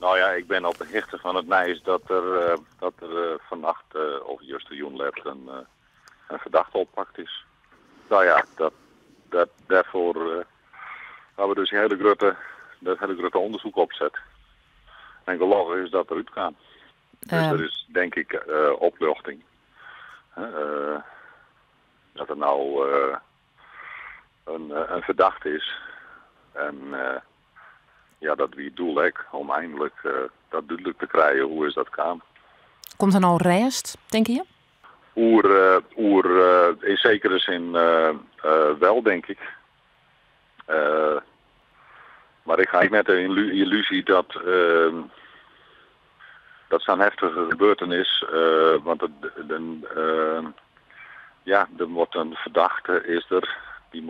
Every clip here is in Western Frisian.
Nou ja, ik bin op de hichte fan it nijs dat der fannacht of justerjûn let in fertochte oppakt is. Nou ja, dêrfoar hawwe we dus dat hiele grutte ûndersyk opset. En gelokkich is dat derút kaam. Dus der is tink ik opluchting dat der no in fertochte is. En ja, dat wie it doel ek, om einlik dat dúdlik te krijen, hoe is dat kaam. Komt der no rêst, tinke je? Oer in zekere zin wel, denk ik. Mar ik ha net de yllúzje dat sa'n heftige gebeurtenis, want ja, der moat in fertochte is der, dy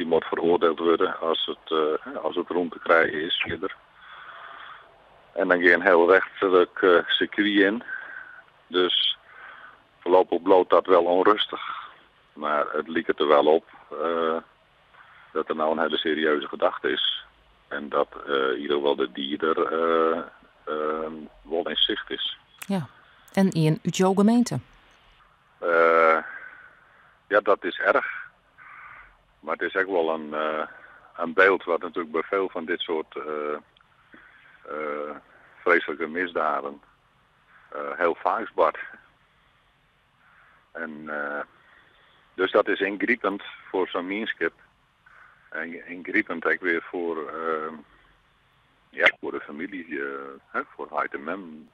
moat feroardield wurde as it rûn te krijen is fierder. En dan gean hiel rjochterlik sirkwy yn. Dus foarlopich bliuwt dat wol ûnrêstich. Mar it liket der wol op dat der no in hiele serieuze gedachte is. En dat yn ieder gefal de dieder wol yn sicht is. Ja. En ien út jo gemeente? Ja, dat is erch. Mar it is ek wol in byld wat natuerlik by folle fan dit soart freeslike misdieden hiel faak bart. En dus dat is yngripend foar sa'n mienskip. En yngripend ek wer foar, ja, foar de famylje, foar heit en mem.